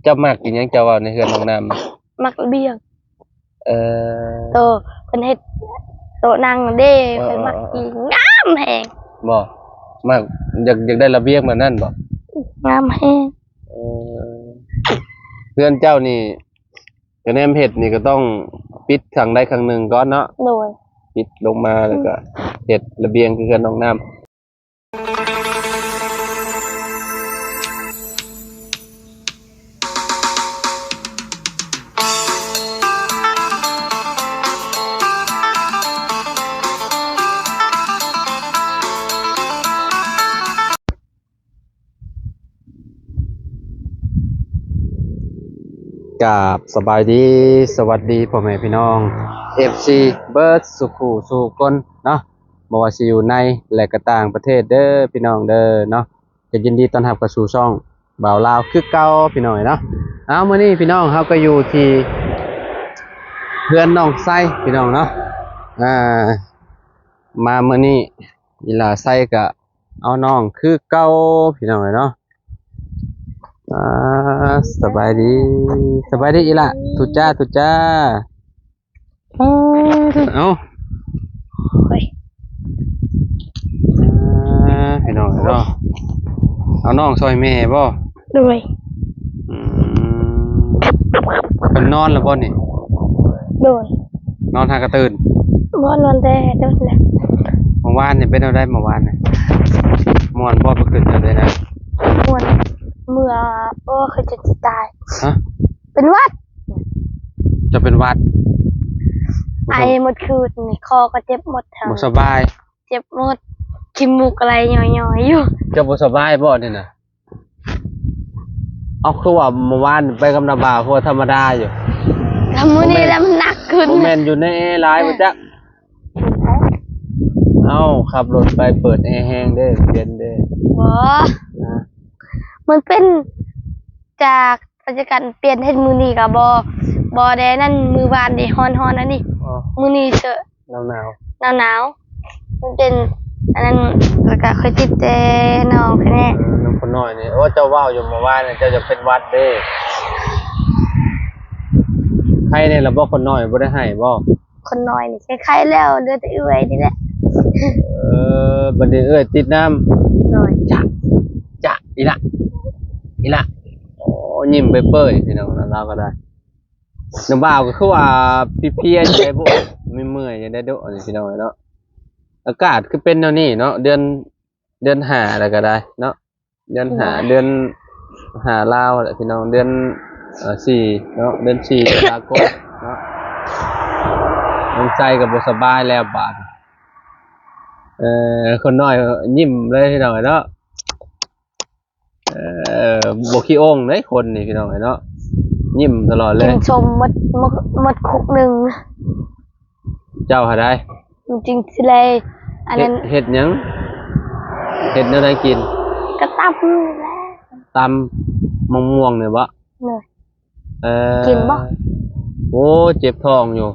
ເຈົ້າມັກອີຫຍັງ ເຈົ້າເວົ້າໃນເຮືອນນ້ອງນ້ຳ? ມັກລະບຽງ. ເອີ ໂຕເພິ່ນເຮັດໂຕະນັ່ງເດ້ ເອີ ເອີ ເອີ ຂ້ອຍມັກອີ່ງາມແຮງ. ບໍ່ ມັກ ຢາກ ຢາກໄດ້ລະບຽງແບບນັ້ນບໍ່? ງາມແຮງ. ເອີ ເຮືອນເຈົ້ານີ້ ກະແນມເຮັດນີ້ກະຕ້ອງປິດຂ້າງໃດຂ້າງໜຶ່ງກ່ອນເນາະ. ໂດຍ ປິດລົງມາແລ້ວກະເຮັດລະບຽງຄືເຮືອນນ້ອງນ້ຳ. ກາບສະບາຍດີ ສະຫວັດດີພໍ່ແມ່ພີ່ນ້ອງ ເອັຟຊີ ເບິດສູ່ຄູ່ສູ່ຄົນເນາະ, ບໍ່ວ່າຊິຢູ່ໃນ ແລະ ກະຕ່າງປະເທດເດີພີ່ນ້ອງເດີເນາະ. ກະຍິນດີຕ້ອນຮັບເຂົ້າສູ່ຊ່ອງບ່າວລາວຄືເກົ່າພີ່ນ້ອງເນາະ. ເອົາ ມື້ນີ້ພີ່ນ້ອງ ເຮົາກະຢູ່ທີ່ເຮືອນນ້ອງໄຊພີ່ນ້ອງເນາະ. ອ່າ ມາມື້ນີ້ ອີຫຼ້າໄຊກະ ເອົານ້ອງຄືເກົ່າພີ່ນ້ອງເອີຍເນາະ. ອ່າ ສະບາຍດີ ສະບາຍດີອີຫຼ້າ. ທຸດຈ້າ ທຸດຈ້າ. ເອົ້າ ໂອ້ຍ ອ່າ ພີ່ນ້ອງເນາະ ເອົານ້ອງຊ່ອຍແມ່ບໍ່? ໂດຍ. ອືມ ເພິ່ນນອນແລ້ວບໍ່ນີ້? ໂດຍ. ນອນຫາກະຕື່ນ? ບໍ່ ນອນແຕ່ດົນແລ້ວ. ເມື່ອວານນີ້ເປັນແນວໃດ ເມື່ອວານນີ້? ມ່ວນບໍ່ ໄປຂຶ້ນແນວໃດນະ? ມ່ວນ ເມື່ອ ໂອ້ ຄືຈະຊິຕາຍ. ຮະ? ເປັນຫວັດ. ເຈົ້າເປັນຫວັດ? ໄອໝົດຄືນນີ້ ຄໍກໍເຈັບໝົດ ບໍ່ສະບາຍ. ເຈັບໝົດ ຂີ້ມູກໄຫຼຍ້ອຍໆຢູ່. ເຈົ້າບໍ່ສະບາຍບໍ່ນີ້ນະ? ເອົາ ຄືວ່າເມື່ອວານໄປກັບນ້າບ່າວ ຄືວ່າທຳມະດາຢູ່ ແລ້ວມື້ນີ້ແຫຼະມັນໜັກຂຶ້ນ. ບໍ່ແມ່ນຢູ່ໃນແອຫຼາຍບໍ່ຈັກ? ເອົ້າ ຂັບລົດໄປເປີດແອແຮງເດ້ ເຢັນເດ້. ບໍ່ ນະ ມັນເປັນຈາກ ພະຈັດການປ່ຽນເຮັດມື້ນີ້ກະບໍ່ ບໍ່ໄດ້ນັ້ນ ມື້ວານນີ້ຮ້ອນໆ ອັນນີ້ ອໍ ມື້ນີ້ເຊີ ໜາວໆ ໜາວໆ ມັນເປັນອັນນັ້ນ ແລ້ວກະຂ້ອຍຕິດແຕ່ນ້ອງແຄ່ນີ້. ເອີ ນ້ອງຄົນນ້ອຍນີ້ ໂອ້ ເຈົ້າເວົ້າຢູ່ເມື່ອວານນີ້ ເຈົ້າຢາກເປັນຫວັດເດ້. ໄຂ້ແນ່ລະບໍ່ ຄົນນ້ອຍ ບໍ່ໄດ້ໄຫ້ບໍ່? ຄົນນ້ອຍນີ້ໄຂ້ໆແລ້ວ ເຫຼືອແຕ່ເອື້ອຍນີ້ແຫຼະ. ເອີ ບັດນີ້ເອື້ອຍຕິດນຳ. ໂດຍ. ຈະ ຈະ ອີຫຼະ ອີຫຼະ. ໂອ້ ຍິ້ມເປີຍໆ ພີ່ນ້ອງ ລາວກໍໄດ້. ນ້າບ່າວກໍຄືວ່າເພຍໆ ຢູ່ໃດບຸ ເມື່ອຍໆ ຢູ່ໃດດຸ ອັນນີ້ ພີ່ນ້ອງເນາະ. ອາກາດຄືເປັນແນວນີ້ເນາະ ເດືອນ ເດືອນຫ້າແລ້ວກໍໄດ້ເນາະ. ເດືອນຫ້າ ເດືອນຫ້າລາວແຫຼະພີ່ນ້ອງ ເດືອນ ເອີ ສີ່ເນາະ ເດືອນສີ່ ສາກົນເນາະ. ນ້ອງໄຊກໍບໍ່ສະບາຍແລ້ວບາດ. ເອີ ຄົນນ້ອຍຍິ້ມເລີຍພີ່ນ້ອງເນາະ. ເອີ ບໍ່ຂີ້ອົ່ງເດ້ຄົນນີ້ພີ່ນ້ອງເນາະ ຍິ້ມຕະຫຼອດເລີຍ. ກິນສົ້ມໝົດ ໝົດ ໝົດຄຸກໜຶ່ງ. ເຈົ້າຫາໄດ໋ ມັນຈຶ່ງຊິໄດ້ອັນນັ້ນ. ເຮັດ ເຮັດຫຍັງ? ເຮັດແນວໃດກິນ? ກະຕຳນີ້ແຫຼະ. ຕຳມະມ່ວງນີ້ບໍ? ໂດຍ. ເອີ ກິນບໍ່? ໂອ້ ເຈັບທ້ອງຢູ່.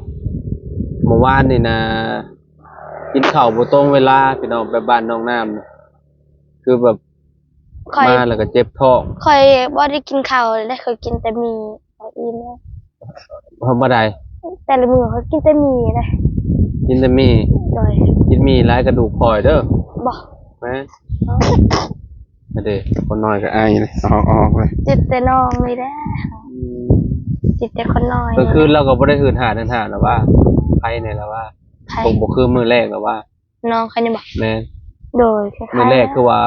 ເມື່ອວານນີ້ນະ ກິນເຂົ້າບໍ່ຕົງເວລາ ພີ່ນ້ອງ ໄປບ້ານນ້ອງນ້ຳນະ ຄືແບບ ຂ້ອຍ ມາແລ້ວກໍເຈັບທ້ອງ. ຂ້ອຍບໍ່ໄດ້ກິນເຂົ້າເລີຍ ຂ້ອຍກິນແຕ່ໝີ່ ຂ້ອຍອີ່ມແລ້ວ. ເຮົາບໍ່ໄດ້ ແຕ່ລະມື້ຂ້ອຍກິນແຕ່ໝີ່ເດ້. ກິນແຕ່ໝີ່? ໂດຍ. ກິນໝີ່ຫຼາຍກະດູກພອຍເດີ. ບໍ່ ແມ່ນ. ເອີ ເດ້ ຄົນນ້ອຍກໍອາຍເລີຍ ເອົາອອກເລີຍ. ເຈັບແຕ່ນ້ອງນີ້ແຫຼະ. ອືມ ເຈັບແຕ່ຄົນນ້ອຍ. ກາງຄືນລາວກໍບໍ່ໄດ້ຫືດຫາດຫືດຫາດລະວ່າ ໄຄແນ່ລະວ່າ. ບໍ່ ບໍ່ຄືມື້ແລກລະວ່າ. ນ້ອງຂ້ອຍນີ້ບໍ? ແມ່ນ. ໂດຍ. ມື້ແລກຄືວ່າ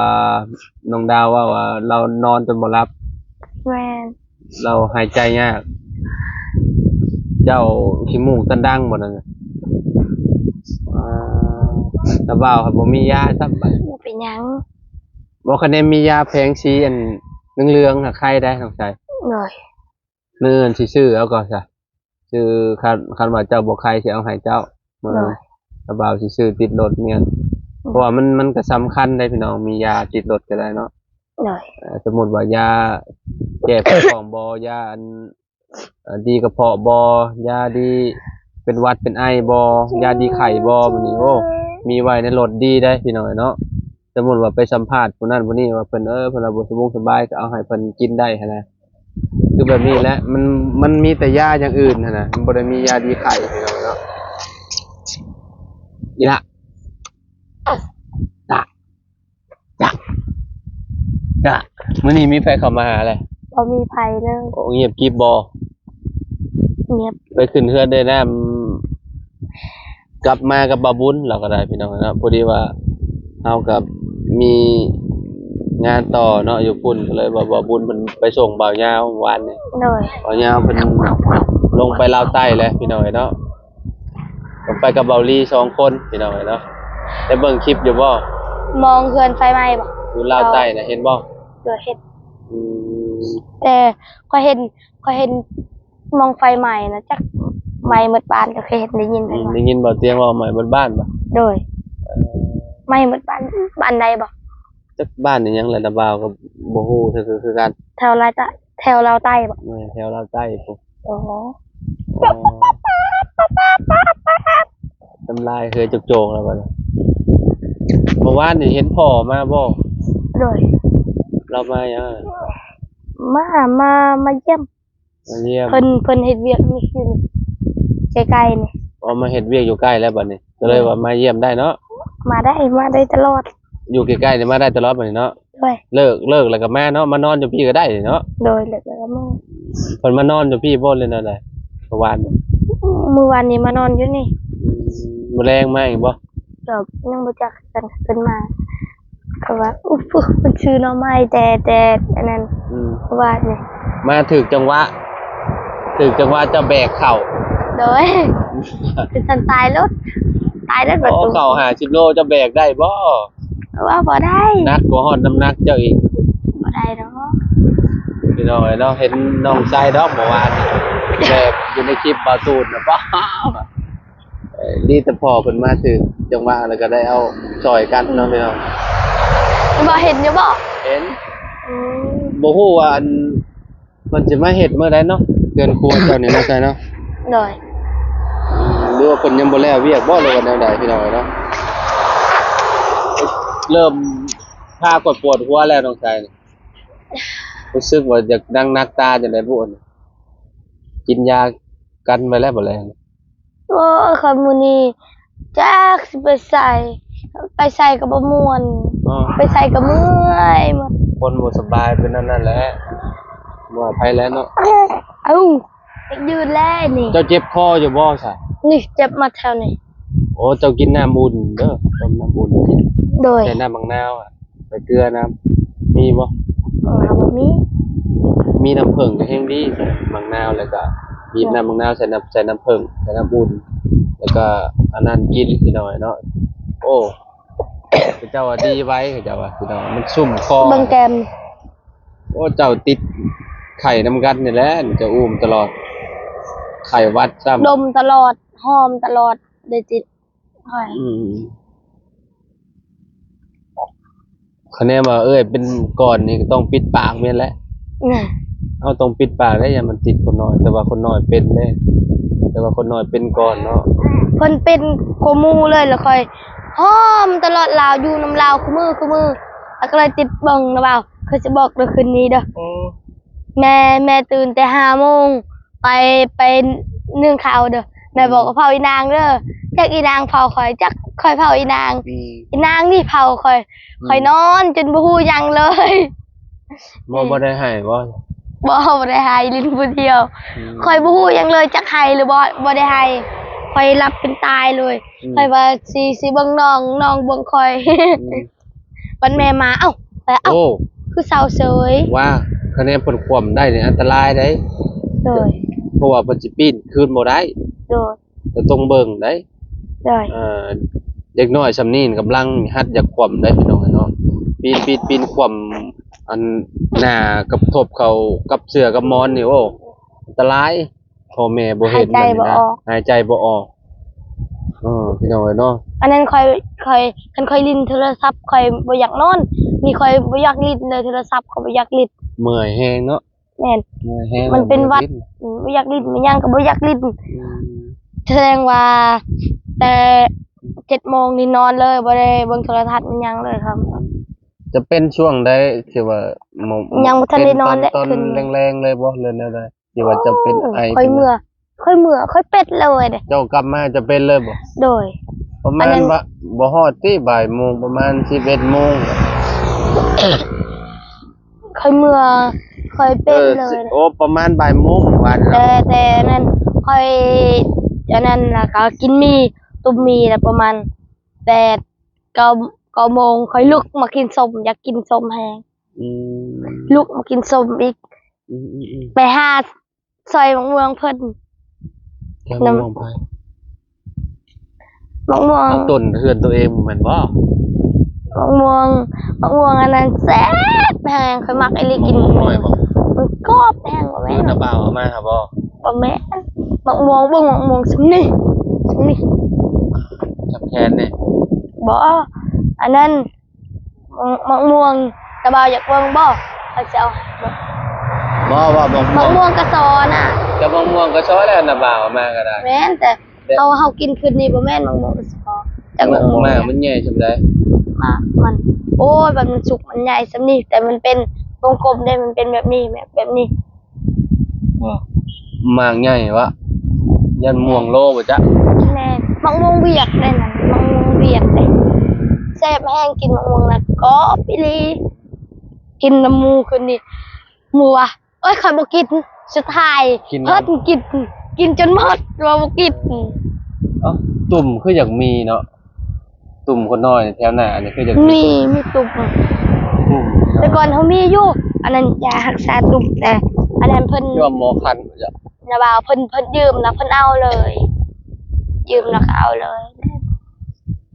ນ້ອງດາວເວົ້າວ່າລາວນອນຈົນບໍ່ຫຼັບ. ແມ່ນ. ລາວຫາຍໃຈຍາກ. ເຈົ້າຂີ້ມູກຕັນດັງບໍ່ນັ້ນ? ອ່າ ຕາບ່າວບໍ່ມີຢາຊ້ຳ. ບໍ່ເປັນຫຍັງ. ບໍ່ ຄັນແມ່ນມີຢາແຜງສີອັນເຫຼືອງໆ ຫາໄຄໄດ໋ນ້ອງຊາຍ. ໂດຍ. ມື້ອື່ນຊິຊື້ເອົາກ່ອນຊະ ຊື້ ຄັນ ຄັນວ່າເຈົ້າບໍ່ໄຄຊິເອົາໃຫ້ເຈົ້າ. ໂດຍ. ຕາບ່າວຊິຊື້ຕິດລົດເມຍ ເພາະວ່າມັນ ມັນກໍສຳຄັນເດ້ພີ່ນ້ອງ ມີຢາຕິດລົດກໍໄດ້ເນາະ. ໂດຍ. ເອີ ສົມມຸດວ່າຢາແກ້ປວດທ້ອງບໍ ຢາອັນ ເອີ ດີກະເພາະບໍ ຢາດີເປັນຫວັດເປັນໄອບໍ ຢາດີໄຂ້ບໍ ບາດນີ້ ໂອ້ ມີໄວ້ໃນລົດດີໄດ໋ພີ່ນ້ອງເນາະ. ສົມມຸດວ່າໄປສຳພາດຜູ້ນັ້ນຜູ້ນີ້ວ່າເພິ່ນ ເອີ ເພິ່ນວ່າບໍ່ສະບົງສະບາຍ ກໍເອົາໃຫ້ເພິ່ນກິນໄດ້ຫັ້ນນະ. ຄືແບບນີ້ແຫຼະ ມັນ ມັນມີແຕ່ຢາຢ່າງອື່ນຫັ້ນນະ ມັນບໍ່ໄດ້ມີຢາດີໄຂ້ພີ່ນ້ອງເນາະ. ອີ່ຫຼະ ຕະ ຕະ ຕະ ມື້ນີ້ມີໃຜເຂົ້າມາຫາແຫຼະ? ບໍ່ມີໃຜເລີຍ. ໂອ້ ງຽບກິບບໍ່? ງຽບ. ໄປຂຶ້ນເຮືອນໄດ້ນ້ຳ ກັບມາກັບບ່າວບຸນ ລາວກໍໄດ້ພີ່ນ້ອງເນາະ. ພໍດີວ່າເຮົາກໍມີງານຕໍ່ເນາະຢູ່ພຸ້ນ ກໍເລີຍວ່າບ່າວບຸນເພິ່ນໄປສົ່ງບ່າວຍາວວານນີ້. ໂດຍ. ບ່າວຍາວເພິ່ນລົງໄປລາວໃຕ້ແລ້ວພີ່ນ້ອງເອີຍເນາະ. ໄປກັບເບົາລີສອງຄົນພີ່ນ້ອງເອີຍເນາະ. ໄດ້ເບິ່ງຄລິບຢູ່ບໍ່? ມອງເຮືອນໄຟໄໝ້ບໍ່? ຢູ່ລາວໃຕ້ນະ ເຫັນບໍ່? ໂດຍ ເຫັນ. ອືມ. ແຕ່ຂ້ອຍເຫັນ ຂ້ອຍເຫັນມອງໄຟໄໝ້ນະ ຈັກໄໝ້ໝົດບ້ານ ກໍເຄີຍເຫັນ ໄດ້ຍິນ. ອືມ. ໄດ້ຍິນບ່າວຕຽງເວົ້າໄໝ້ໝົດບ້ານບໍ່? ໂດຍ. ເອີ ໄໝ້ໝົດບ້ານ. ບ້ານໃດບໍ່? ຈັກບ້ານອີ່ຫຍັງແຫຼະ ລະບ່າວກໍບໍ່ຮູ້ຄື ຄືກັນ. ແຖວລາວໃຕ້ ແຖວລາວໃຕ້ບໍ່? ແມ່ນ ແຖວລາວໃຕ້ພຸ້ນ. ອໍ ອໍ ທຳລາຍເຮືອໂຈກໆແລ້ວບັດນີ້. ເມື່ອວານນີ້ເຫັນພໍ່ມາບໍ່? ໂດຍ. ລາວມາຫຍັງ? ມາ ມາ ມາຢ້ຽມ. ມາຢ້ຽມ. ເພິ່ນ ເພິ່ນເຮັດວຽກຢູ່ນີ້ ໃກ້ໆນີ້. ອໍ ມາເຮັດວຽກຢູ່ໃກ້ແລ້ວບັດນີ້ ກໍເລີຍວ່າມາຢ້ຽມໄດ້ເນາະ. ມາໄດ້ ມາໄດ້ຕະຫຼອດ. ຢູ່ໃກ້ໆນີ້ມາໄດ້ຕະຫຼອດບັດນີ້ເນາະ. ໂດຍ. ເລີກ ເລີກແລ້ວກໍມາເນາະ ມານອນຢູ່ພີ້ກໍໄດ້ເນາະ. ໂດຍ. ເລີກແລ້ວກໍມາ. ເພິ່ນມານອນຢູ່ພີ້ບໍ່ ຫຼືແນວໃດ? ເມື່ອວານນີ້ ມື້ວານນີ້ມານອນຢູ່ນີ້. ອືມ. ມື້ແລງມາອີກບໍ່? ກໍຍັງບໍ່ຈັກຄືກັນ ເພິ່ນມາ ເພາະວ່າ ອຸບ ມັນຊື້ໜໍ່ໄມ້ແຕ່ ແຕ່ອັນນັ້ນ. ອືມ. ເມື່ອວານນີ້ ມາຖືກຈັງຫວະ ຖືກຈັງຫວະເຈົ້າແບກເຂົ້າ. ໂດຍ. ຄືສັນຕາຍໂລດ ຕາຍໂລດ. ໂອ້ ປະຕູ ເຂົ້າຫ້າສິບໂລ ເຈົ້າແບກໄດ້ບໍ່? ວ່າບໍ່ໄດ້ ໜັກກວ່າຮອດນ້ຳໜັກເຈົ້າອີກ. ບໍ່ໄດ້ດອກ ພີ່ນ້ອງເອີຍເນາະ. ເຫັນນ້ອງຊາຍດອກເມື່ອວານ ແບກຢູ່ໃນຄລິບບ່າວຕູນນະ ປ້າ ເອີ ດີແຕ່ພໍ່ເພິ່ນມາຖືກຈັງຫວະ ແລ້ວກໍໄດ້ເອົາຊ່ອຍກັນເນາະ ອືມ ພີ່ນ້ອງ. ບໍ່ເຫັນຢູ່ບໍ່? ເຫັນ. ອືມ. ບໍ່ຮູ້ວ່າອັນ ເພິ່ນຊິມາເຮັດມື້ໃດເນາະ ເຮືອນຄົວເຈົ້ານີ້ເນາະ ຊາຍເນາະ. ໂດຍ. ຫຼືວ່າເພິ່ນຍັງບໍ່ແລ້ວວຽກບໍ່ ຫຼືວ່າແນວໃດ ພີ່ນ້ອງເອີຍເນາະ. ເລີ່ມພາຂ້ອຍປວດຫົວແລ້ວ ນ້ອງຊາຍນີ້. ຮູ້ສຶກວ່າຢາກນັ່ງໜັກຕາຈັ່ງໃດບຸ ກິນຢາກັນໄວ້ແລ້ວບໍ່ແລງ? ໂອ້ຍ ຂ້ອຍມື້ນີ້ຈັກຊິໄປໃສ ໄປໃສກໍບໍ່ມ່ວນ. ອໍ ໄປໃສກໍເມື່ອຍໝົດ. ຄົນບໍ່ສະບາຍເປັນແນວນັ້ນແຫຼະ ບໍ່ໃຜແຫຼະເນາະ. ເອົ້າ ຢາກຢືນແລ້ວນີ້. ເຈົ້າເຈັບຄໍຢູ່ບໍ່ຊະ? ນີ້ເຈັບມາແຖວນີ້. ໂອ້ ເຈົ້າກິນນ້ຳອຸ່ນເດີ ຕົ້ມນ້ຳອຸ່ນກິນ. ໂດຍ. ໃສ່ນ້ຳບັກນາວ ໃສ່ເກືອນຳ ມີບໍ່? ເອີ ບໍ່ມີ. ມີນ້ຳເຜິ້ງກໍແຮ່ງດີ ໝາກນາວ ແລ້ວກໍບີບນ້ຳໝາກນາວໃສ່ນ້ຳ ໃສ່ນ້ຳເຜິ້ງ ໃສ່ນ້ຳອຸ່ນ ແລ້ວກໍອັນນັ້ນກິນ ພີ່ນ້ອງເນາະ. ໂອ້ ເຂົາເຈົ້າວ່າດີໄວ ເຂົາເຈົ້າວ່າ ພີ່ນ້ອງ ມັນຊຸ່ມຄໍ ເບິ່ງແກ້ມ. ໂອ້ ເຈົ້າຕິດໄຂ້ນຳກັນນີ້ແຫຼະ ເຈົ້າອູ້ມຕະຫຼອດ ໄຂ້ຫວັດຊ້ຳ ດົມຕະຫຼອດ ຫອມຕະຫຼອດ ໄດ້ຕິດ. ອືມ ຄະແນນວ່າເອື້ອຍເປັນກ່ອນນີ້ກໍຕ້ອງປິດປາກແມ່ນແຫຼະ. ເຮົາຕ້ອງປິດປາກໄດ້ ຢ້ານມັນຕິດຄົນນ້ອຍ ແຕ່ວ່າຄົນນ້ອຍເປັນເດ້ ແຕ່ວ່າຄົນນ້ອຍເປັນກ່ອນເນາະ. ເພິ່ນເປັນກວ່າໝູ່ເລີຍ ແລ້ວຂ້ອຍຫອມຕະຫຼອດ ລາວຢູ່ນຳລາວຄູ່ມື້ ຄູ່ມື້ ແລ້ວກໍເລີຍຕິດເບິ່ງນະບ່າວ. ຂ້ອຍຊິບອກເດີ ຄືນນີ້ເດີ ແມ່ ແມ່ຕື່ນແຕ່ຫ້າໂມງ ໄປ ໄປໜຶ້ງເຂົ້າເດີ ແມ່ບອກວ່າ ເຜົາອີນາງເດີ ຈັກອີນາງເຜົາຂ້ອຍ ຈັກຂ້ອຍເຜົາອີນາງ ອີນາງນີ້ເຜົາຂ້ອຍ. ຂ້ອຍນອນຈົນບໍ່ຮູ້ຫຍັງເລີຍ. ບໍ່ ບໍ່ໄດ້ໄຫ້ບໍ່? ບໍ່ ບໍ່ໄດ້ໄຫ້ ຫຼິ້ນຜູ້ດຽວ. ຂ້ອຍບໍ່ຮູ້ຫຍັງເລີຍ ຈັກໄຫ້ຫຼືບໍ່ ບໍ່ໄດ້ໄຫ້ ຂ້ອຍຫຼັບເປັນຕາຍເລີຍ. ຂ້ອຍວ່າຊິ ຊິເບິ່ງນ້ອງ ນ້ອງເບິ່ງຂ້ອຍ. ບັດແມ່ມາ ເອົ້າ ເອົ້າ ຄືເຊົາເຊີຍ ວ່າຄະແນນເພິ່ນຂວ້ຳໄດ້ນີ້ອັນຕະລາຍເດ້. ໂດຍ. ເພາະວ່າເພິ່ນຊິປີ້ນຄືນບໍ່ໄດ້. ໂດຍ. ກໍຕ້ອງເບິ່ງໄດ້. ໂດຍ. ເອີ ເດັກນ້ອຍຊ່ຳນີ້ກຳລັງຫັດຢາກຂວ້ຳໄດ້ ພີ່ນ້ອງເນາະ. ປີ້ນ ປີ້ນ ປີ້ນຂວ້ຳ ອັນໜ້າກັບທົບເຂົ້າກັບເສື່ອກັບໝອນນີ້ ໂອ້ ອັນຕະລາຍ. ພໍ່ແມ່ບໍ່ເຫັນ ຫາຍໃຈບໍ່ອອກ ຫາຍໃຈບໍ່ອອກ. ເອີ ພີ່ນ້ອງເອີຍເນາະ ອັນນັ້ນຂ້ອຍ ຂ້ອຍ ຄັນຂ້ອຍຫຼິ້ນໂທລະສັບ ຂ້ອຍບໍ່ຢາກນອນ. ນີ້ຂ້ອຍບໍ່ຢາກຫຼິ້ນເລີຍ ໂທລະສັບຂ້ອຍບໍ່ຢາກຫຼິ້ນ ເມື່ອຍແຮງເນາະ. ແມ່ນ ເມື່ອຍແຮງ ມັນເປັນຫວັດ ບໍ່ຢາກຫຼິ້ນ ອືມ ບໍ່ຢາກຫຼິ້ນ ແມ່ນຫຍັງກໍບໍ່ຢາກຫຼິ້ນ. ອືມ ສະແດງວ່າແຕ່ເຈັດໂມງນີ້ນອນເລີຍ ບໍ່ໄດ້ເບິ່ງໂທລະທັດແມ່ນຫຍັງເລີຍ. ອືມ ຈະເປັນຊ່ວງໃດທີ່ວ່າ ຍັງບໍ່ທັນໄດ້ນອນເດ້ ເປັນຕອນ ຕອນແລງໆເລີຍບໍ່ ຫຼືແນວໃດ? ທີ່ວ່າເຈົ້າເປັນໄອ ຂ້ອຍເມື່ອ ຂ້ອຍເມື່ອ ຂ້ອຍເປັນເລີຍເດ້. ເຈົ້າກັບມາຈະເປັນເລີຍບໍ່? ໂດຍ. ປະມານ ອັນນັ້ນ ວ່າ ບໍ່ຮອດຕິ ບ່າຍໂມງ ປະມານສິບເອັດໂມງ. ຂ້ອຍເມື່ອ ຂ້ອຍເປັນເລີຍ. ເອີ ໂອ້ ປະມານບ່າຍໂມງວານ ແຕ່ ແຕ່ນັ້ນ ຂ້ອຍ ອັນນັ້ນ ແລ້ວກໍກິນໝີ່ ຕົ້ມໝີ່ ແລ້ວປະມານແປດ ເກົ້າ ເກົ້າໂມງ ຂ້ອຍລຸກມາກິນສົ້ມ ຢາກກິນສົ້ມແຮງ. ອືມ ລຸກມາກິນສົ້ມອີກ. ອືມໆໆ ໄປຫາ ຊອຍໝາກມ່ວງເພິ່ນ. ຊອຍໝາກມ່ວງໃຜ? ໝາກມ່ວງ ເອົາຕົ້ນເຮືອນຕົວເອງແມ່ນບໍ່? ໝາກມ່ວງ ໝາກມ່ວງອັນນັ້ນແຊບແຮງ ຂ້ອຍມັກອີ່ຫຼີກິນໝາກມ່ວງ. ໝາກນ້ອຍບໍ່? ມັນກອບແຮງ. ບໍ່ແມ່ນ ເອີ ນ້າບ່າວເອົາມາຫາບໍ່? ບໍ່ແມ່ນ ໝາກມ່ວງ ເບິ່ງໝາກມ່ວງສ່ຳນີ້ ສ່ຳນີ້ ສ່ຳແຂນນີ້. ບໍ່ ອັນນັ້ນ ໝາກ ໝາກມ່ວງ ຕາບ່າວຢາກເບິ່ງບໍ່? ຂ້ອຍຊິເອົາໃຫ້ເບິ່ງ. ບໍ່ ບໍ່ ໝາກມ່ວງ ໝາກມ່ວງກະຊໍນະ. ແຕ່ໝາກມ່ວງກະຊໍແລ້ວ ຕາບ່າວເອົາມາກໍໄດ້. ແມ່ນ ແຕ່ ແຕ່ ເຮົາ ເຮົາກິນຄືນນີ້ບໍ່ແມ່ນໝາກມ່ວງກະຊໍ. ຈັກໝາກມ່ວງ ໝາກມັນໃຫຍ່ສ່ຳໃດ? ໝາກມັນ ໂອ້ຍ ບັດມັນສຸກມັນໃຫຍ່ສ່ຳນີ້ ແຕ່ມັນເປັນວົງກົມເດ້ ມັນເປັນແບບນີ້ ແບບ ແບບນີ້. ໝາກໃຫຍ່ວະ ຢ້ານມ່ວງໂລບໍ່ຈັກ. ແມ່ນ ໝາກມ່ວງຫວຽກເດ້ນັ້ນ ໝາກມ່ວງຫວຽກເດ້ ແຊບແຮງ. ກິນໝາກມ່ວງນະກອບອີ່ຫຼີ ກິນນຳໝູ່ຄືນນີ້. ໝູ່ວ່າ ໂອ້ຍ ຂ້ອຍບໍ່ກິນ. ສຸດທ້າຍ ກິນນຳ ເພິ່ນກິນ ກິນຈົນໝົດ ວ່າບໍ່ກິນ. ເອົ້າ ຕຸ່ມຄືຢາກມີເນາະ. ຕຸ່ມຄົນນ້ອຍແຖວໜ້ານີ້ຄືຈະມີ ມີຕຸ່ມ ຕຸ່ມ ແຕ່ກ່ອນເຮົາມີຢູ່ ອັນນັ້ນຢາຮັກສາຕຸ່ມ ແຕ່ອັນນັ້ນເພິ່ນ ເປັນໝໍຄັນ ນ້າບ່າວເພິ່ນ ເພິ່ນຢືມແລ້ວເພິ່ນເອົາເລີຍ ຢືມແລ້ວກໍເອົາເລີຍ.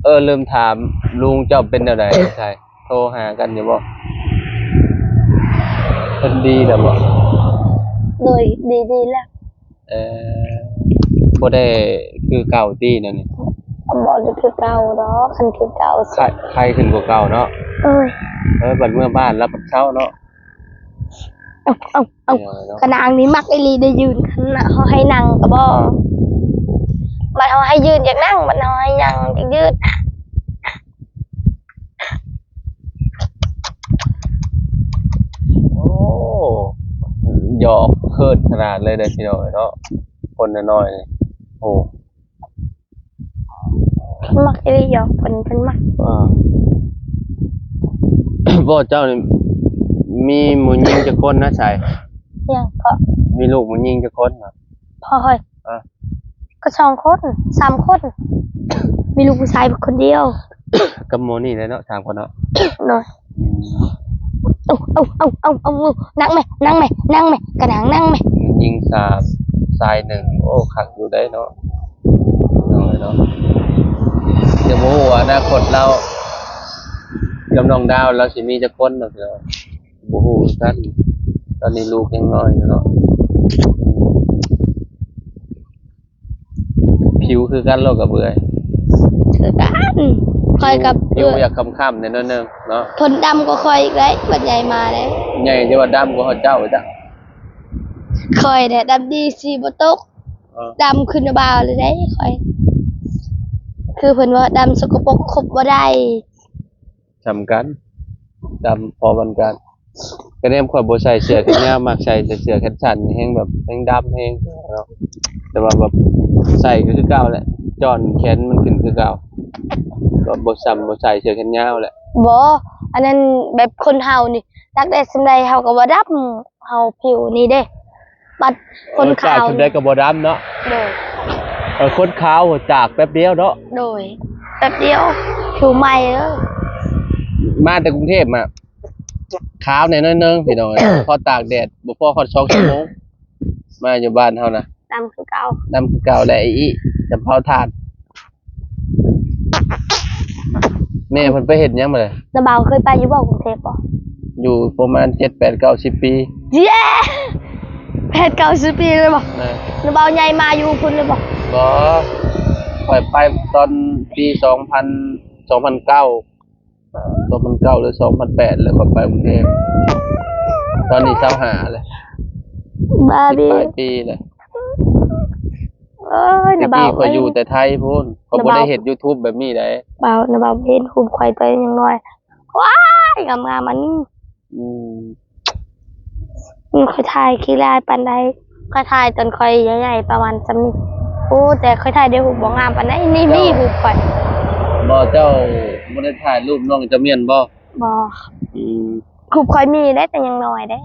ເອີ ລືມຖາມ ລຸງເຈົ້າເປັນແນວໃດ? ໃສ ໂທຫາກັນຢູ່ບໍ່? ເພິ່ນດີແລ້ວບໍ່? ໂດຍ ດີ ດີແລ້ວ. ເອີ ບໍ່ໄດ້ຄືເກົ່າຕິແນວນີ້? ບໍ່ໄດ້ຄືເກົ່າດອກ ຄັນຄືເກົ່າ ໄຄ ໄຄຂຶ້ນກວ່າເກົ່າເນາະ. ເອີຍ ເອີ ບັດເມືອບ້ານລະບັດເຊົາເນາະ. ເອົາ ເອົາ ເອົາ ເປັນຫຍັງເນາະ? ກະນາງນີ້ມັກອີ່ຫຼີໄດ້ຢືນ ຄັນເຮົາໃຫ້ນັ່ງກະບໍ່ ບັດເຮົາໃຫ້ຢືນຢາກນັ່ງ ບັດເຮົາໃຫ້ຍັ່ງຢາກຢືນ. ໂອ້ ຫຍອກເຂີດຂະໜາດເລີຍເດີພີ່ນ້ອງເອີຍເນາະ ຄົນນ້ອຍໆນີ້. ໂອ້ ມັກອີ່ຫຼີຫຍອກເພິ່ນ ເພິ່ນມັກ. ອ່າ ບໍ່ ເຈົ້ານີ້ມີໝູ່ຍິງຈັກຄົນນະ? ໃສ ຫຍັງເກາະ? ມີລູກໝູ່ຍິງຈັກຄົນ? ພໍ່ຂ້ອຍ ອ່າ ກໍສອງຄົນ ສາມຄົນ ມີລູກຜູ້ຊາຍຄົນດຽວ ກັບໝໍນີ້ແຫຼະເນາະ ສາມຄົນເນາະ. ໂດຍ. ອືມ ເອົາ ເອົາ ນັ່ງແມະ ນັ່ງແມະ ນັ່ງແມະ ກະນັ່ງ ນັ່ງແມະ. ຍິງສາມ ຊາຍໜຶ່ງ ໂອ້ ຄັກຢູ່ໄດ໋ເນາະ ນ້ອຍເນາະ. ແຕ່ບໍ່ຮູ້ວ່າອະນາຄົດລາວກັບນ້ອງດາວ ລາວຊິມີຈັກຄົນເນາະ ພີ່ນ້ອງ. ບໍ່ຮູ້ຄືກັນ ຕອນນີ້ລູກຍັງນ້ອຍຢູ່ເນາະ. ຜິວຄືກັນໂລດກັບເອື້ອຍ ຄືກັນ. ຂ້ອຍກັບ ຜິວ ເອື້ອຍ ຢາກຄ້ຳໆແດ່ໜ້ອຍໜຶ່ງເນາະ. ຄົນດຳກວ່າຂ້ອຍອີກໄດ໋ ບັດໃຫຍ່ມາເດ້. ໃຫຍ່ແຕ່ວ່າດຳກວ່າເຈົ້າອີກ. ຂ້ອຍແດ່ດຳດີສີບໍ່ຕົກ. ເອີ ດຳຄືນ້າບ່າວເລີຍເດ້ຂ້ອຍ. ຄືເພິ່ນວ່າດຳສົກກະປົກຄົບບໍ່ໄດ້. ສ່ຳກັນ ດຳພໍປານກັນ. ກະແນມຂ້ອຍບໍ່ໃສ່ເສື້ອແຂນຍາວ ມັກໃສ່ແຕ່ເສື້ອແຂນສັ້ນ ແຮງແບບແຮງດຳແຮງເນາະ. ແຕ່ວ່າແບບໃສ່ກໍຄືເກົ່າແຫຼະ ຈອນແຂນມັນຂຶ້ນຄືເກົ່າ ກໍບໍ່ສ່ຳ ບໍ່ໃສ່ເສື້ອແຂນຍາວແຫຼະ. ບໍ່ ອັນນັ້ນແບບຄົນເຮົານີ້ ຕາກແດດສ່ຳໃດເຮົາກໍບໍ່ດຳ. ເຮົາຜິວນີ້ເດ້ ບັດຄົນຂາວ ເອີ ຕາກສ່ຳໃດກໍບໍ່ດຳເນາະ. ໂດຍ. ເອີ ຄົນຂາວຕາກແປັບດຽວເນາະ. ໂດຍ ແປັບດຽວຜິວໃໝ່ເລີຍ. ມາແຕ່ກຸງເທບມາ ຂາວແດ່ໜ້ອຍໜຶ່ງພີ່ນ້ອງເອີຍ ພໍຕາກແດດບໍ່ພໍຮອດສອງຊົ່ວໂມງ ມາຢູ່ບ້ານເຮົານະ ດຳຄືເກົ່າ ດຳຄືເກົ່າແຫຼະ. ອີ ຈຳເຜົາຖ່ານ ແມ່ເພິ່ນໄປເຮັດຫຍັງມາເລີຍ? ນ້າບ່າວເຄີຍໄປຢູ່ບໍ່ ກຸງເທບບໍ່? ຢູ່ປະມານເຈັດ ແປດ ເກົ້າ ສິບປີ. ເຢ້ ແປດ ເກົ້າ ສິບປີເລີຍບໍ່? ແມ່ນ. ນ້າບ່າວໃຫຍ່ມາຢູ່ພຸ້ນເລີຍບໍ່? ບໍ່ ຂ້ອຍໄປຕອນປີສອງພັນ ສອງພັນເກົ້າ ສອງພັນເກົ້າ ຫຼື ສອງພັນແປດ ແລ້ວຂ້ອຍໄປກຸງເທບ ຕອນນີ້ຊາວຫ້າແລ້ວ. ບາບີ ສິບປາຍປີແລ້ວ. ເອີຍ ນ້າບ່າວ ແຕ່ກີ້ຂ້ອຍຢູ່ແຕ່ໄທພຸ້ນ ຂ້ອຍບໍ່ໄດ້ເຮັດຢູທູບແບບນີ້ໃດ໋. ບ່າວ ນ້າບ່າວເຫັນຮູບຂ້ອຍຕອນຍັງນ້ອຍ ວ້າ ຍ ງາມໆ ອັນນີ້. ອືມ ອືມ ຂ້ອຍຖ່າຍຂີ້ຮ້າຍປານໃດ? ຂ້ອຍຖ່າຍຕອນຂ້ອຍໃຫຍ່ໆ ປະມານສ່ຳນີ້. ໂອ້ ແຕ່ຂ້ອຍຖ່າຍໄດ້ຮູບບໍ່ງາມປານໃດ. ນີ້ ເຈົ້າ ນີ້ຮູບຂ້ອຍ. ບໍ່ ເຈົ້າບໍ່ໄດ້ຖ່າຍຮູບນ້ອງຈາມຽນບໍ່? ບໍ່. ອືມ ຮູບຂ້ອຍມີໄດ້ແຕ່ຍັງນ້ອຍເດ້.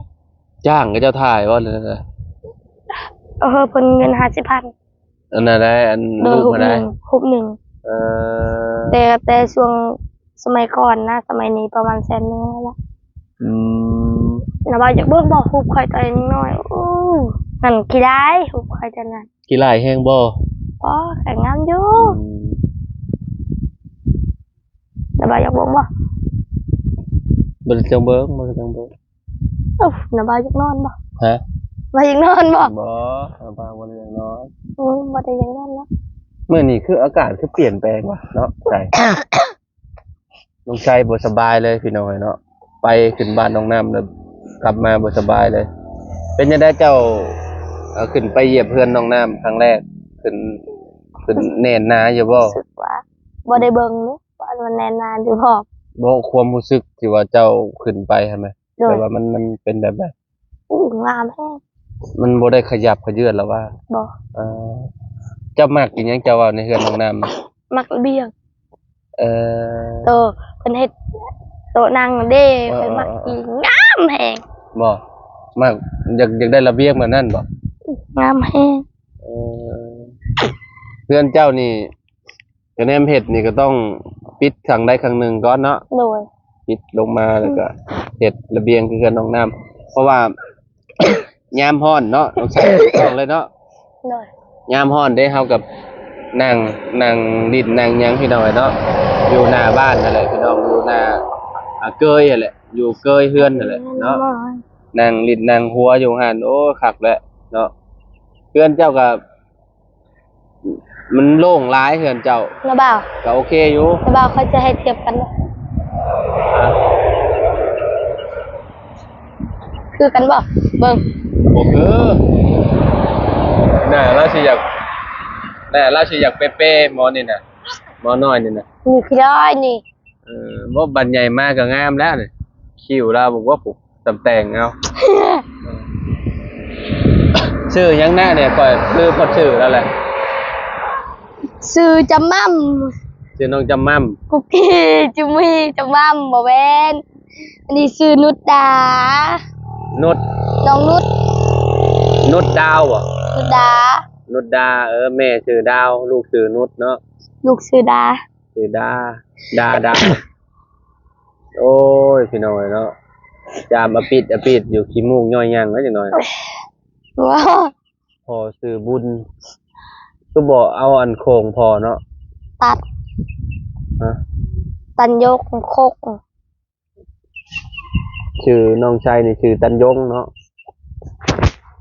ຈ້າງເຂົາເຈົ້າຖ່າຍບໍ່ ຫຼື ເອີ ເພິ່ນເງິນຫ້າສິບພັນ. ອັນນັ້ນແຫຼະ ອັນ ໂດຍ ຮູບຫັ້ນນະ ຮູບໜຶ່ງ ຮູບໜຶ່ງ. ເອີ ແຕ່ ແຕ່ຊ່ວງສະໄໝກ່ອນນະ ສະໄໝນີ້ປະມານແສນໜຶ່ງແລ້ວລະ. ອືມ ລະວ່າຢາກເບິ່ງບໍ່ ຮູບຂ້ອຍຕອນນ້ອຍ? ໂອ້ ນັ້ນຂີ້ຮ້າຍ ຮູບຂ້ອຍຕອນນັ້ນ. ຂີ້ຮ້າຍແຮງບໍ່? ບໍ່ ກໍງາມຢູ່. ອືມ ລະວ່າຢາກເບິ່ງບໍ່? ບໍ່ໄດ້ຈັ່ງເບິ່ງ ບໍ່ໄດ້ຈັ່ງເບິ່ງ. ເອົ້າ ນ້າບ່າວຢາກນອນບໍ່? ຮະ? ວ່າຢາກນອນບໍ່? ບໍ່ ນ້າບ່າວບໍ່ໄດ້ຢາກນອນ. ໂອ້ ບໍ່ໄດ້ຢາກນອນເນາະ. ມື້ນີ້ຄືອາກາດຄືປ່ຽນແປງວະເນາະ ໃຈ ນ້ອງໄຊບໍ່ສະບາຍເລີຍພີ່ນ້ອງເອີຍເນາະ. ໄປຂຶ້ນບ້ານນ້ອງນ້ຳແລ້ວກັບມາບໍ່ສະບາຍເລີຍ. ເປັນຈັ່ງໃດເຈົ້າ ເອີ ຂຶ້ນໄປຢຽບເຮືອນນ້ອງນ້ຳຄັ້ງແລກ ຂຶ້ນ ຂຶ້ນແໜ້ນໜາຢູ່ບໍ່? ຮູ້ສຶກວ່າບໍ່ໄດ້ເບິ່ງເດ້ ວ່າມັນແໜ້ນໜາຢູ່ບໍ່. ບໍ່ ຄວາມຮູ້ສຶກທີ່ວ່າເຈົ້າຂຶ້ນໄປຫັ້ນນະ ໂດຍ ແບບວ່າມັນ ມັນເປັນແບບໃດ? ໂອ້ ງາມແຮງ. ມັນບໍ່ໄດ້ຂະຫຍັບຂະເຍື່ອນລະວ່າ? ບໍ່. ເອີ ເຈົ້າມັກອີຫຍັງ ເຈົ້າເວົ້າໃນເຮືອນນ້ອງນ້ຳ? ມັກລະບຽງ. ເອີ ໂຕ ເພິ່ນເຮັດໂຕະນັ່ງເດ້. ເອີ ຂ້ອຍມັກ ເອີ ອີ ງາມແຮງ. ບໍ່ ມັກ ຢາກ ຢາກໄດ້ລະບຽງແບບນັ້ນບໍ່? ງາມແຮງ. ເອີ ເຮືອນເຈົ້ານີ້ ກະແນມເຮັດນີ້ກໍຕ້ອງປິດຂ້າງໃດຂ້າງໜຶ່ງກ່ອນເນາະ. ໂດຍ ປິດລົງມາ ອືມ ແລ້ວກໍເຮັດລະບຽງຄືເຮືອນນ້ອງນ້ຳ ເພາະວ່າຍາມຮ້ອນເນາະ ຕ້ອງໃຊ້ ຕ້ອງເລີຍເນາະ. ໂດຍ ຍາມຮ້ອນເດ້ ເຮົາກໍນັ່ງ ນັ່ງຫຼິ້ນນັ່ງຫຍັງພີ່ນ້ອງເອີຍເນາະ ຢູ່ໜ້າບ້ານຫັ້ນແຫຼະພີ່ນ້ອງ ຢູ່ໜ້າ ອາ ເກີຍຫັ້ນແຫຼະ ຢູ່ເກີຍເຮືອນຫັ້ນແຫຼະເນາະ. ນັ່ງຫຼິ້ນນັ່ງຫົວຢູ່ຫັ້ນ ໂອ້ ຄັກແຫຼະເນາະ. ເຮືອນເຈົ້າກໍ ມັນໂລ່ງຫຼາຍເຮືອນເຈົ້າ ນ້າບ່າວ ກໍໂອເຄຢູ່ ນ້າບ່າວ. ຂ້ອຍຈະໃຫ້ທຽບກັນ ຄືກັນບໍ່? ເບິ່ງ ບໍ່ຄື ໜ້າລາວຊິຢາກ ໜ້າລາວຊິຢາກເປໆ ໝໍນີ້ນະ ໝໍນ້ອຍນີ້ນະ ນີ້ຄືໄດ້ນີ້. ເອີ ບໍ່ ບັດໃຫຍ່ມາກໍງາມແລ້ວນີ້ ຄິ້ວລາວບອກວ່າ ຕຳແຕ່ງເອົາ. ຊື່ຫຍັງນະນີ້ ຂ້ອຍລືມຮອດຊື່ລາວແຫຼະ. ຊື່ຈຳໝ່ຳ ຊື່ນ້ອງຈຳໝ່ຳ. ກຸກກີ້ ຈຸມີ ຈຳໝ່ຳ ບໍ່ແມ່ນ. ອັນນີ້ຊື່ນຸດດາ. ນຸດ ນ້ອງນຸດ ນຸດດາວບໍ? ນຸດດາ ນຸດດາ. ເອີ ແມ່ຊື່ດາວ ລູກຊື່ນຸດເນາະ. ລູກຊື່ດາ ຊື່ດາ ດາ ດາ. ໂອ້ຍ ພີ່ນ້ອງເອີຍເນາະ ຈາມອະປິດອະປິດຢູ່ ຂີ້ມູກຍ້ອຍຍັງແລ້ວຈັກໜ້ອຍ. ວ້າ ພໍ່ຊື່ບຸນ ຄືບໍ່ເອົາອັນໂຄ້ງພໍ່ເນາະ ຕັດ ຮະ ຕັນຍົກຄົກ. ຊື່ນ້ອງໄຊນີ້ຊື່ຕັນຍົງເນາະ.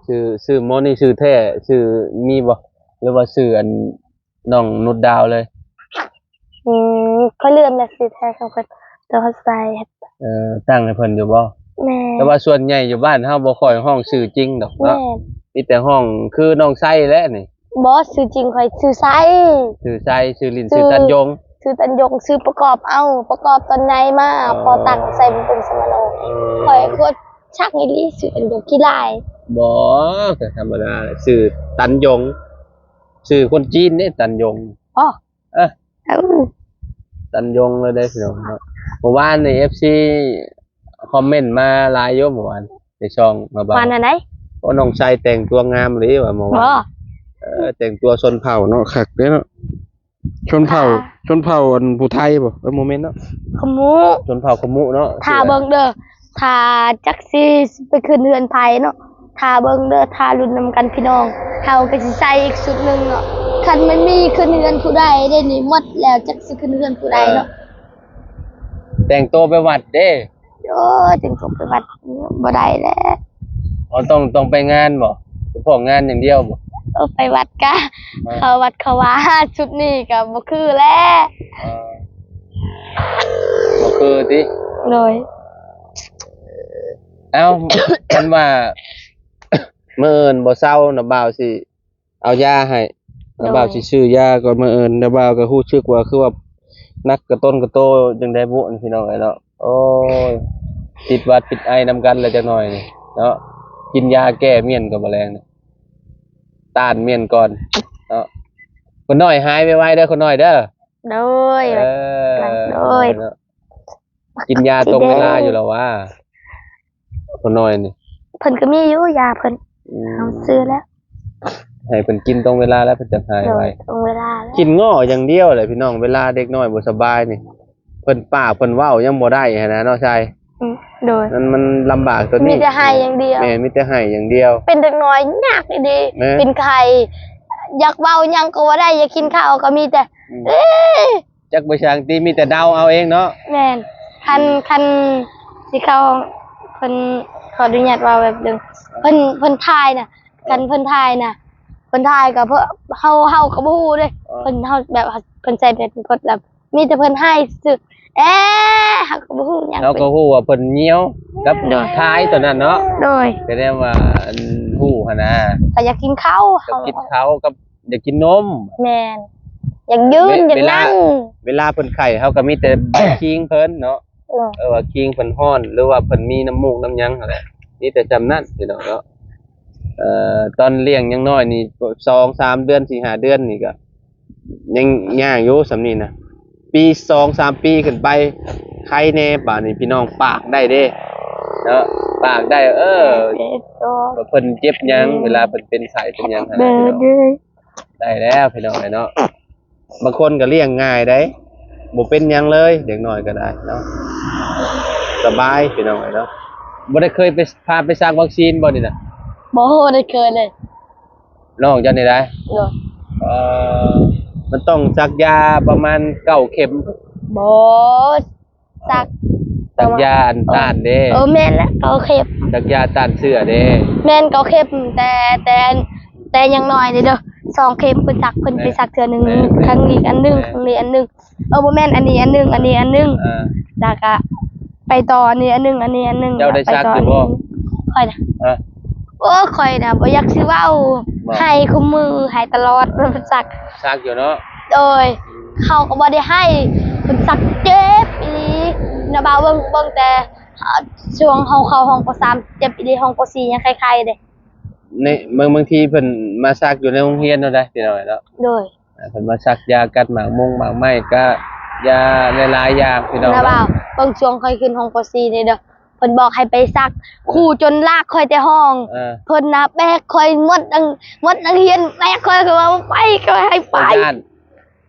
ຊື່ ຊື່ໝໍນີ້ຊື່ແທ້ ຊື່ມີບໍ່ ຫຼືວ່າຊື່ອັນ ນ້ອງນຸດດາວເລີຍ? ອືມ ຂ້ອຍລືມແລ້ວຊື່ແທ້ຂອງເພິ່ນ ແຕ່ວ່າໃສ່ ເອີ ຕັ້ງໃຫ້ເພິ່ນຢູ່ບໍ່? ແມ່ນ. ແຕ່ວ່າສ່ວນໃຫຍ່ຢູ່ບ້ານເຮົາບໍ່ຄ່ອຍຮ້ອງຊື່ຈິງດອກເນາະ. ແມ່ນ. ມີແຕ່ຮ້ອງຄືນ້ອງໄຊແຫຼະນີ້. ບໍ່ ຊື່ຈິງຂ້ອຍຊື່ໄຊ. ຊື່ໄຊ ຊື່ຫຼິ້ນຊື່ຕັນຍົງ. ຊື່ຕັນຍົງ ຊື່ປະກອບເອົາ ປະກອບຕອນໃຫຍ່ມາ ອໍ ພໍຕັ້ງໃສ່ເປັນສະມະໂນ. ເອີ ຂ້ອຍໂຄດຊັກອີ່ຫຼີ ຊື່ຕັນຍົງຂີ້ລ້າຍ. ບໍ່ ກໍທຳມະດາແຫຼະ ຊື່ຕັນຍົງ. ຊື່ຄົນຈີນເດ້ ຕັນຍົງ. ອໍ ເອີ ເອີ ຕັນຍົງເລີຍເດ້ພີ່ນ້ອງເນາະ. ເມື່ອວານນີ້ເອັຟຊີຄອມເມັນມາຫຼາຍຢູ່ເມື່ອວານ ໃນຊ່ອງມາບາງ ວ່າແນວໃດ? ໂອ້ ນ້ອງໄຊແຕ່ງຕົວງາມອີ່ຫຼີວ່າເມື່ອວານ. ບໍ່ ເອີ ແຕ່ງຕົວຊົນເຜົ່າເນາະ ຄັກເດ້ເນາະ. ຊົນເຜົ່າ ອ່າ ຊົນເຜົ່າອັນຜູ້ໄທບໍ່? ເອີ ບໍ່ແມ່ນເນາະ ຂະມຸ ຊົນເຜົ່າຂະມຸເນາະ. ຖ້າເບິ່ງເດີ ຖ້າຈັກຊິໄປຂຶ້ນເຮືອນໃຜເນາະ ຖ້າເບິ່ງເດີ ຖ້າລຸ້ນນຳກັນພີ່ນ້ອງ. ເຮົາກໍຊິໃສ່ອີກຊຸດໜຶ່ງເນາະ ຄັນມັນມີຂຶ້ນເຮືອນຜູ້ໃດເດ້ນີ້ ໝົດແລ້ວ ຈັກຊິຂຶ້ນເຮືອນຜູ້ໃດເນາະ. ເອີ ແຕ່ງໂຕໄປວັດເດ້. ໂອ້ຍ ຈັ່ງກໍໄປວັດບໍ່ໄດ້ແຫຼະ. ອໍ ຕ້ອງ ຕ້ອງໄປງານບໍ່? ສະເພາະງານຢ່າງດຽວບໍ່? ເອີ ໄປວັດກະ ອ່າ ເຂົ້າວັດເຂົ້າວາ ຊຸດນີ້ກະບໍ່ຄືແຫຼະ. ອ່າ ບໍ່ຄືຕິ? ໂດຍ. ເອົ້າ ຄັນວ່າມື້ອື່ນບໍ່ເຊົາ ນ້າບ່າວຊິ ເອົາຢາໃຫ້ ໂດຍ ນ້າບ່າວຊິຊື້ຢາກ່ອນ. ມື້ອື່ນນ້າບ່າວກໍຮູ້ສຶກວ່າຄືວ່າໜັກກະຕົນກະໂຕຈັ່ງໃດບຸ ພີ່ນ້ອງເອີຍເນາະ. ໂອ້ຍ ຕິດຫວັດຕິດໄອນຳກັນແລ້ວຈັກໜ້ອຍນີ້ເນາະ. ກິນຢາແກ້ມ້ຽນກ່ອນ ມື້ແລງນີ້ ຕ້ານມ້ຽນກ່ອນເນາະ. ຄົນນ້ອຍຫາຍໄວໆເດີ ຄົນນ້ອຍເດີ. ໂດຍ ເອີ ໂດຍ ເນາະ. ກິນຢາຕົງເວລາຢູ່ແລ້ວຫວາ ຄົນນ້ອຍນີ້? ເພິ່ນກໍມີຢູ່ຢາເພິ່ນ. ອືມ ເຮົາຊື້ແລ້ວ ໃຫ້ເພິ່ນກິນຕົງເວລາແລ້ວ ເພິ່ນຈະຫາຍໄວ. ໂດຍ ຕົງເວລາແລ້ວ. ກິນເງາະຢ່າງດຽວແຫຼະພີ່ນ້ອງ ເວລາເດັກນ້ອຍບໍ່ສະບາຍນີ້ ເພິ່ນ ປາກເພິ່ນເວົ້າຍັງບໍ່ໄດ້ຫັ້ນນະເນາະຊາຍ. ອືມ ໂດຍ ມັນ ມັນລຳບາກຕົວນີ້ ມີແຕ່ໄຫ້ຢ່າງດຽວ. ແມ່ນ ມີແຕ່ໄຫ້ຢ່າງດຽວ. ເປັນເດັກນ້ອຍຍາກອີ່ຫຼີ ແມ່ນ ເປັນໄຂ້ ຢາກເວົ້າຫຍັງກໍບໍ່ໄດ້ ຢາກກິນເຂົ້າກໍມີແຕ່ ອືມ ເອີ ຈັກໄປຊ່າງຕິ ມີແຕ່ເດົາເອົາເອງເນາະ. ແມ່ນ ຄັນ ອືມ ຄັນຊິເຂົ້າ ເພິ່ນ ຂໍອະນຸຍາດເວົ້າແບບໜຶ່ງ ເພິ່ນ ເພິ່ນຖ່າຍນະ ຄັນເພິ່ນຖ່າຍນະ ເພິ່ນຖ່າຍກໍເພິ່ນ ເຮົາ ເຮົາກໍບໍ່ຮູ້ເດ້. ເອີ ເພິ່ນ ເຮົາແບບ ເພິ່ນໃສ່ແບບກົດແລ້ວ ມີແຕ່ເພິ່ນໄຫ້ຊື່ໆ ເອ ເຮົາກໍບໍ່ຮູ້ຫຍັງ ເຮົາກໍຮູ້ວ່າເພິ່ນຍ່ຽວກັບ ໂດຍ ທ້າຍຕົວນັ້ນເນາະ. ໂດຍ ກໍແນວວ່າ ອັນ ຮູ້ຫັ້ນນະ ກໍຢາກກິນເຂົ້າ ຢາກກິນເຂົ້າກັບ ຢາກກິນນົມ. ແມ່ນ ຢາກຢືນ ຢາກນັ່ງ. ເວລາເພິ່ນໄຂ້ ເຮົາກໍມີແຕ່ໃບຄີງເພິ່ນເນາະ. ເອີ ເອີ ວ່າຄີງເພິ່ນຮ້ອນ ຫຼືວ່າເພິ່ນມີນ້ຳມູກນ້ຳຫຍັງຫັ້ນແຫຼະ ມີແຕ່ສ່ຳນັ້ນພີ່ນ້ອງເນາະ. ເອີ ຕອນລ້ຽງຍັງນ້ອຍນີ້ ສອງສາມເດືອນ ສີ່ຫ້າເດືອນນີ້ກໍຍັງຍາກຢູ່ສ່ຳນີ້ນະ. ປີສອງສາມປີຂຶ້ນໄປໄຄແດ່ ບາດນີ້ພີ່ນ້ອງປາກໄດ້ເດ້ເນາະ ປາກໄດ້. ເອີ ເພິ່ນເຈັບຫຍັງ ເວລາເພິ່ນເປັນໄຂ້ເປັນຫຍັງຫັ້ນນະພີ່ນ້ອງ. ໄດ້ແລ້ວພີ່ນ້ອງເອີຍເນາະ. ບາງຄົນກໍລ້ຽງງ່າຍໄດ໋ ບໍ່ເປັນຫຍັງເລີຍ ເດັກນ້ອຍກໍໄດ້ເນາະ ສະບາຍພີ່ນ້ອງເອີຍເນາະ. ບໍ່ໄດ້ເຄີຍໄປ ພາໄປສັກວັກຊີນບໍ່ນີ້ນະ? ບໍ່ໄດ້ເຄີຍເລີຍ. ນ້ອງເຈົ້ານີ້ໄດ໋? ໂດຍ. ເອີ ມັນຕ້ອງສັກຢາປະມານເກົ້າເຂັມ. ບໍ່ ສັກ ສັກຢາອັນຕ້ານເດ້. ເອີ ແມ່ນແຫຼະ ເກົ້າເຂັມ ສັກຢາຕ້ານເຊື້ອເດ້. ແມ່ນ ເກົ້າເຂັມ ແຕ່ ແຕ່ ແຕ່ຢ່າງໜ້ອຍເດີ ສອງເຂັມເພິ່ນສັກ ເພິ່ນໄປສັກເທື່ອໜຶ່ງ ແມ່ນ ແມ່ນ ຄັ້ງນີ້ອັນໜຶ່ງ ແມ່ນ ຄັ້ງນີ້ອັນໜຶ່ງ. ເອີ ບໍ່ແມ່ນ ອັນນີ້ອັນໜຶ່ງ ອັນນີ້ອັນໜຶ່ງ ອ່າ ແລ້ວກໍໄປຕໍ່ອັນນີ້ອັນໜຶ່ງ ອັນນີ້ອັນໜຶ່ງ. ເຈົ້າໄດ້ສັກຢູ່ບໍ່? ຂ້ອຍນະ? ຮະ? ໂອ້ ຂ້ອຍນະບໍ່ຢາກຊິເວົ້າ ໄຫ້ຄູ່ມື້ ໄຫ້ຕະຫຼອດ ເພິ່ນສັກ ສັກຢູ່ເນາະ. ໂດຍ ເຂົາກໍບໍ່ໄດ້ໄຫ້ ເພິ່ນສັກເຈັບອີ່ຫຼີ. ນະບ່າວເບິ່ງ ເບິ່ງແຕ່ ເອີ ຊ່ວງເຮົາເຂົ້າຫ້ອງ ປໍສາມ ເຈັບອີ່ຫຼີ ຫ້ອງ ປໍສີ່ ຍັງໄຄໆເດ້. ໃນ ບາງ ບາງທີເພິ່ນມາສັກຢູ່ໃນໂຮງຮຽນເນາະ ໄດ໋ ພີ່ນ້ອງເນາະ. ໂດຍ ເພິ່ນມາສັກຢາກັດໝາກມົງໝາກໄມ້ ກະຢາຫຼາຍໆຢ່າງ ພີ່ນ້ອງເນາະ. ນະບ່າວ ເບິ່ງຊ່ວງຂ້ອຍຂຶ້ນຫ້ອງ ປໍສີ່ ນີ້ເດີ ເພິ່ນບອກໃຫ້ໄປສັກ ເອີ ຄູຈົນລາກຂ້ອຍແຕ່ຫ້ອງ. ເອີ ເພິ່ນນະແບກຂ້ອຍໝົດທັງ ໝົດນັກຮຽນ ແບກຂ້ອຍ ຂ້ອຍວ່າບໍ່ໄປ ຂ້ອຍໃຫ້ໄປ. ເຈົ້າຢ້ານ?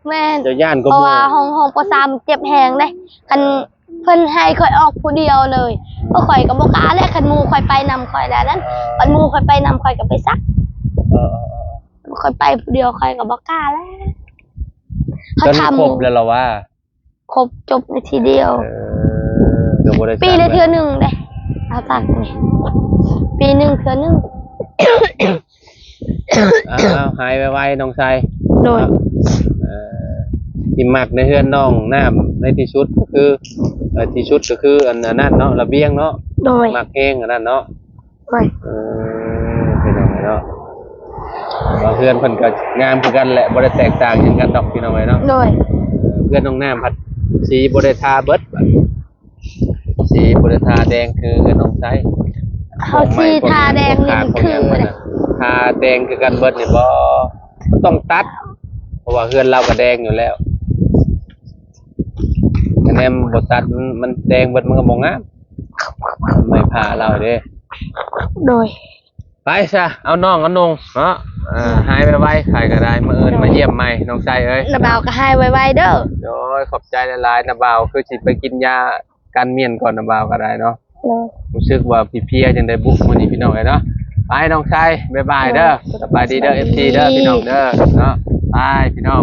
ແມ່ນ ເຈົ້າຢ້ານກໍ ເພາະວ່າຫ້ອງ ຫ້ອງ ປໍສາມ ເຈັບແຮງເດ້. ຄັນ ເອີ ເພິ່ນໃຫ້ຂ້ອຍອອກຜູ້ດຽວເລີຍ ເພາະຂ້ອຍກໍບໍ່ກ້າແຫຼະ ຄັນໝູ່ຂ້ອຍໄປນຳຂ້ອຍແລ້ວນັ້ນ. ເອີ ຄັນໝູ່ຂ້ອຍໄປນຳ ຂ້ອຍກໍໄປສັກ. ເອີ ຂ້ອຍໄປຜູ້ດຽວ ຂ້ອຍກໍບໍ່ກ້າແລ້ວ. ເຂົາຖາມ ຄົບແລ້ວລະວ່າ ຄົບຈົບໃນທີດຽວ. ເອີ ກໍບໍ່ໄດ້ ປີລະເທື່ອໜຶ່ງເດ້ ເຮົາສັກນີ້ ປີໜຶ່ງເທື່ອໜຶ່ງ. ອ້າວ ຫາຍໄວໆ ນ້ອງໄຊ. ໂດຍ ເອີ ທີ່ມັກໃນເຮືອນນ້ອງນ້ຳໃນທີ່ສຸດກໍຄື ເອີ ທີ່ສຸດກໍຄືອັນ ອັນນັ້ນເນາະ ລະບຽງເນາະ. ໂດຍ ມັກແຮງອັນນັ້ນເນາະ. ໂດຍ ເອີ ເປັນຫຍັງເນາະ ວ່າເຮືອນເພິ່ນກໍງາມຄືກັນແຫຼະ ບໍ່ໄດ້ແຕກຕ່າງຫຍັງກັນດອກ ພີ່ນ້ອງເອີຍເນາະ. ໂດຍ ເຮືອນນ້ອງນ້ຳພັດສີບໍ່ໄດ້ທາເບິດ ສີບໍ່ໄດ້ທາແດງຄືເຮືອນນ້ອງໄຊ. ເຮົາສີທາແດງນີ້ມັນຄື ທາແດງຄືກັນເບິດນີ້ບໍ່? ມັນຕ້ອງຕັດ ເພາະວ່າເຮືອນລາວກໍແດງຢູ່ແລ້ວ. ຄະແນນບໍ່ຕັດ ມັນ ມັນແດງເບິດ ມັນກໍບໍ່ງາມ ໄມ້ຜ້າລາວເດ້. ໂດຍ ໄປຊະ ເອົານ້ອງເອົານຸ່ງເນາະ. ເອີ ຫາຍໄວໆ ໃຜກໍໄດ້ ມາເອີ້ນມາຢ້ຽມໃໝ່ ນ້ອງໄຊເອີຍ. ນ້າບ່າວກໍຫາຍໄວໆເດີ. ໂດຍ ຂອບໃຈຫຼາຍໆ ນ້າບ່າວ ຄືຊິໄປກິນຢາກັນມ້ຽນກ່ອນ ນ້າບ່າວກໍໄດ້ເນາະ. ໂດຍ ຮູ້ສຶກວ່າເພຍໆ ຈັ່ງໃດບຸ ມື້ນີ້ ພີ່ນ້ອງເອີຍເນາະ. ໄປ ນ້ອງໄຊ ບາຍບາຍເດີ. ໂດຍ ສະບາຍດີເດີ ເອັຟຊີເດີ ພີ່ນ້ອງເດີເນາະ. ໄປ ພີ່ນ້ອງ.